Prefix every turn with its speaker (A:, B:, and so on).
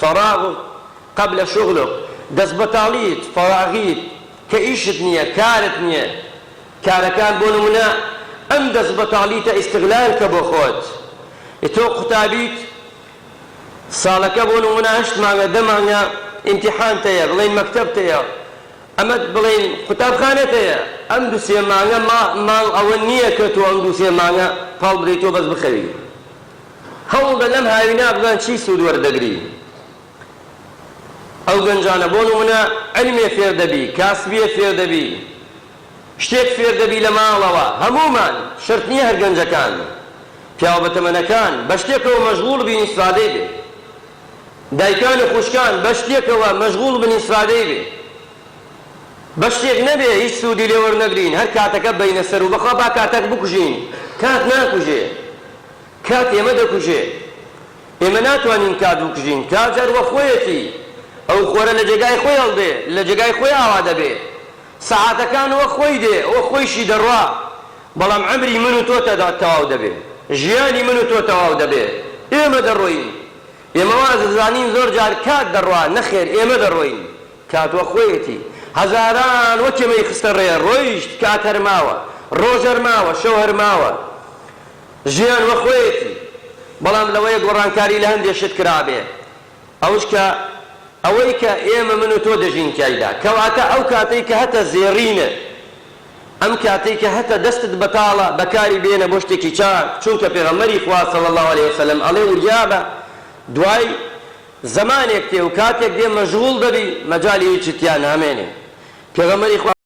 A: فراغک قبل شغلک، دەستبەتاڵیت، فەراغیت، کە ئیشت نییە، کارت نییە، کارەکان بۆ نمونە ئەم دەستبەتاڵیتە ئیستغلال کە بۆ خۆت، تۆ قوتابیت، ساڵەکە بۆ نمونە هەشت مانگە دە مانگە ئیمتیحانت هەیە، بڵێین مەکتەبت هەیە، ئەمە بڵێین قوتابخانەت هەیە، ئەم دوو سێ مانگە ماڵ ئەوە نییە کە تۆ ئەم دوو سێ مانگە پاڵ بدەیت تۆ بەس بخەوی. هەوڵدە لەم هاوینە بزان چی سوود وەردەگری. ئەو گەنجانە بۆ نمونە عیلمێ فێر دەبی، کاسبیێ فێر دەبی، شتێک فێر دەبی لە ماڵەوە، هەموومان، شەرت نییە هەر گەنجەکان، پیاوە بەتەمەنەکان، بە شتێکەوە مەشغوڵ بین ئیسفادەی بێ. دایکان و خوشکان بە شتێکەوە مەشغوڵ بن ئیسفادەی بێ. بە شتێک نەبێ هیچ سوودی لێ وەرنەگرین، هەر کاتەکە بەینە سەر و بەخوا با کاتەک بکوژین، کات ناکوژێ. کات ئێمە دەکوژێ. ئێمە ناتوانین کات بکوژین، کات هەر وەک خۆیەتی، ئەو خۆرە لە جێگای خۆی هەڵدێ، لە جێگای خۆی ئاوا دەبێ. سەعاتەکان وەک خۆی دێ، وەک خۆیشی دەڕوا. بەڵام عەمری من و تۆ تەواو دەبێ. ژیانی من و تۆ تەواو دەبێ. ئێمە دەڕۆین. ئێمە وا دەزانین زۆر جار کات دەڕوا، نەخێر ئێمە دەڕۆین. کات وەک خۆیەتی. هەزاران وەک ئێمەی خستە ڕێ، ڕۆیشت، کات هەر ماوە. ڕۆژ هەر ماوە، شەو هەر ماوە. ژیان وەک خۆیەتی بەڵام لەوەیە گۆڕانکاری لە هەندێ شت کرابێ ئەوش کە ئەوەی کە ئێمە من و تۆ دەژین تیایدا کەواتە ئەو کاتەی کە هەتە زێڕینە ئەم کاتەی کە هەتە دەستت بەتاڵە بەکاری بێنە بۆ شتێکی چاک چونکە پێغەمبەری خوا صلی اللە علیە وسلم ئەڵێ وریابە دوای زەمانێک تێ و کاتێک دێ مەشغوڵ دەبی مەجالی هیچت تیا نامێنێ پێغەمبەری خوا.